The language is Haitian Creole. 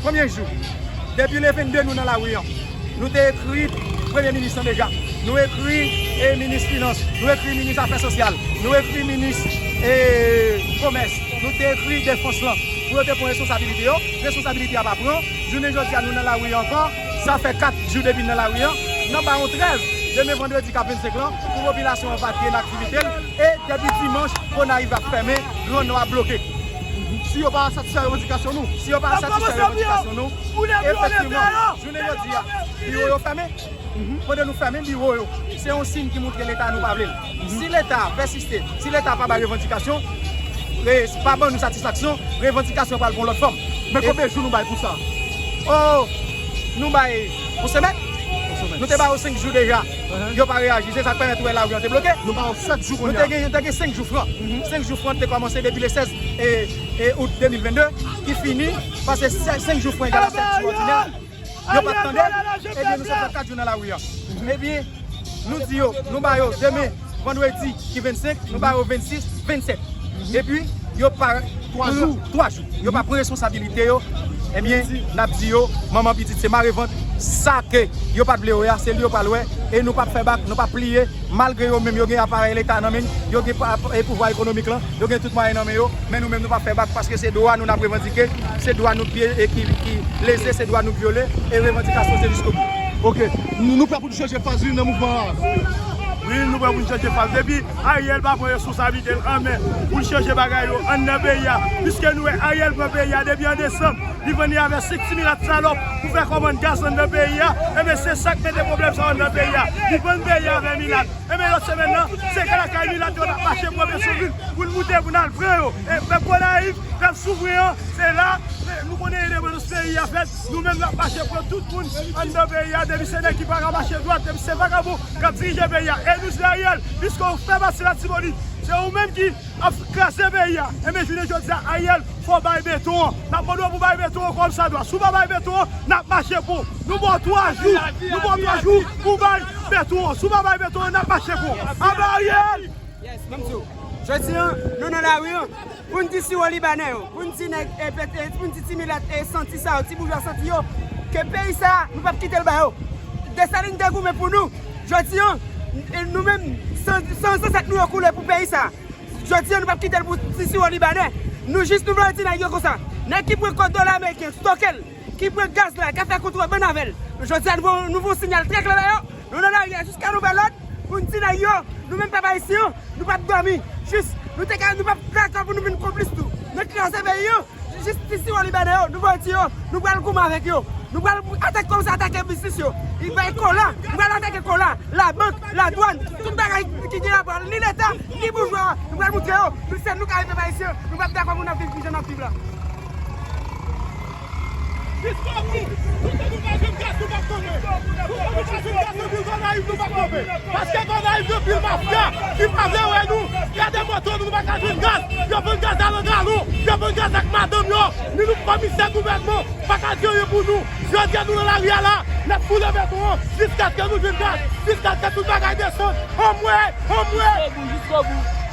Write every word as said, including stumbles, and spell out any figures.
Konbyen jou? Depi le vennde, nou nan lari an. Nou te ekri Premye Minis lan deja. Nou ekri, e, Minis Finans. Nou ekri Minis Afè Sosyal. Nou ekri Minis, e, Komès. Nou te ekri Defans lan. Pou yo te pran responsabilite yo. Responsabilite a pa pran. Jounen jodi a, nou nan lari an ankò. Sa fè kat jou depi n nan lari an. N ap ba yon trèv. Demen vandredi k ap vennsenk lan, pou popilasyon an va gen aktivite l. E depi dimanch, Gonayiv ap fèmen, Gran Nò ap bloke. Si yo pa satisfè revandikasyon nou. Si yo pa satisfè revandikasyon nou, efektivman, jounen jodi a, biwo yo fèmen. Pandan nou fèmen biwo yo, se yon siy ki montre Leta nou pa vle l. Si Leta pèsiste, si Leta pa bay revandikasyon, e, pa ban nou satisfaksyon, revandikasyon pral pran lòt fòm. Men konbyen jou nou bay pou sa? Oh, nou bay yon semèn. Nou te ba yo senk jou deja. Yo pa reyaji. Se sa k pèmèt ou wè lari an te bloke. Nou ba yo sèt jou kounye a. Nou te gen, te gen senk jou fran. Senk jou fran te kòmanse depi le sèz e, e out de mil vennde, ki fini, paske se, senk jou fran egal a sèt jou òdinè. Yo pa t tande. Ebyen, nou sot fè kat jou nan lari a. Ebyen, nou di yo, nou ba yo demen, vandredi ki vennsenk, nou ba yo vennsis, vennsèt. Epi, yo pa twa jou. Twa jou. Yo pa pran responsabilite yo. Ebyen, n ap di yo, manman pitit se mare vant. Sa ke yo pa t vle wè a, se li yo pral wè. E nou p ap fè bak, nou p ap pliye. Malgre yo menm, yo gen aparèy Leta nan men, yo gen pa, e, pouvwa ekonomik lan, yo gen tout mwayen nan men yo, men nou menm, nou p ap fè bak, paske se dwa nou n ap revandike, se dwa nou ki, e, ki, ki leze, se dwa nou k vyole, e revandikasyon se jiskobou. Ok, nou, nou prè pou n chanje faz wi nan mouvman an. Wi, nou prè pou n chanje faz. Depi Ariel pa pran responsablite l an men pou l chanje bagay yo anndan peyi a, piske nou wè Ariel pran peyi a depi an desanm, li vann li avè senk ti milat salòp pou fè kòmann gaz anndan peyi a. Ebyen, se sa k mete pwoblèm sa anndan peyi a. Li vann peyi a avè milat. Ebyen, lòt semèn nan, se lakay milat yo n ap mache pran Petyonvil pou n moute, pou n al pran yo. E pèp Gonayiv, pèp souvren an, se la, nou konnen endepandans peyi a fèt. Nou menm, n ap mache pran tout moun anndan peyi a, depi se nèg ki pa ka mache dwat, depi se vakabon k ap dirije peyi a. E nou di Ariel, piske ou fè pati Latibonit, se ou menm ki ap kraze peyi a. Ebyen, jounen jodi a, Ariel, fò w bay beton an. N ap mande w pou w bay beton an kòmsadwa. Si w pa bay beton an, n ap mache pou w. Nou ba w twa jou. Nou ba w twa jou pou w bay beton an. Si w pa bay beton an, n ap mache pou w. Aba Ariel! Yes, ban m di w. Jodi a, nou nan lari an. Pou n di siwo libanè yo, pou n di nèg, e, pete, pou n di ti milat, e, santi sa yo, ti boujwa santi yo, ke peyi sa a, nou p ap kite l ba yo. Desalin te goumen pou nou. Jodi a, n-, e, nou menm, san, san zansèt nou yo koule pou peyi sa a. Jodi a, nou p ap kite l pou ti siwo libanè. Nou jis, nou vle di nèg yo konsa. Nèg ki pran kòdon ameriken, stoke l, ki pran gaz la, k ap fè kontrebann avè l. Jodi a, nou, nou voye yon sinyal trè klè ba yo. Nou nan lari a jiska nouvèl lòd pou n di nèg yo, nou menm pèp ayisyen an, nou p ap dòmi. Jis, nou te ka, nou p ap dakò pou nou vin konplis tou. Nou kraze peyi an. Jis ti siwo libanè yo, nou voye di yo, nou pral goumen avèk yo. Nou pral atake kòm sa atake biznis yo. Li bay kola, nou pral atake kola, labank, ladwàn, tout bagay ki gen rapò, ni leta, ni boujwa, nou pral moutre yo, nou se nou k ap pèp ayisyen, nou p ap dakò pou n ap viv jan n ap viv la. Jiskobou, toutan nou pa jwenn gaz, nou p ap kanpe. Toutan nou pa jwenn gaz nan vil Gonayiv, nou p ap kanpe. Paske Gonayiv gen anpil mafya ki pa vle wè nou. Gade moto nou, nou pa ka jwenn gaz. Yo vann gaz a nan galon. Yo vann gaz ak madanm yo. Ni nou komisè gouvènman pa ka di anyen pou nou. Jodi a nou nan lari a la, n ap boule beton an jiskaske nou jwenn gaz, jiskaske tout bagay desann. Anmwe, anmwe. Jiskobou, jiskobou.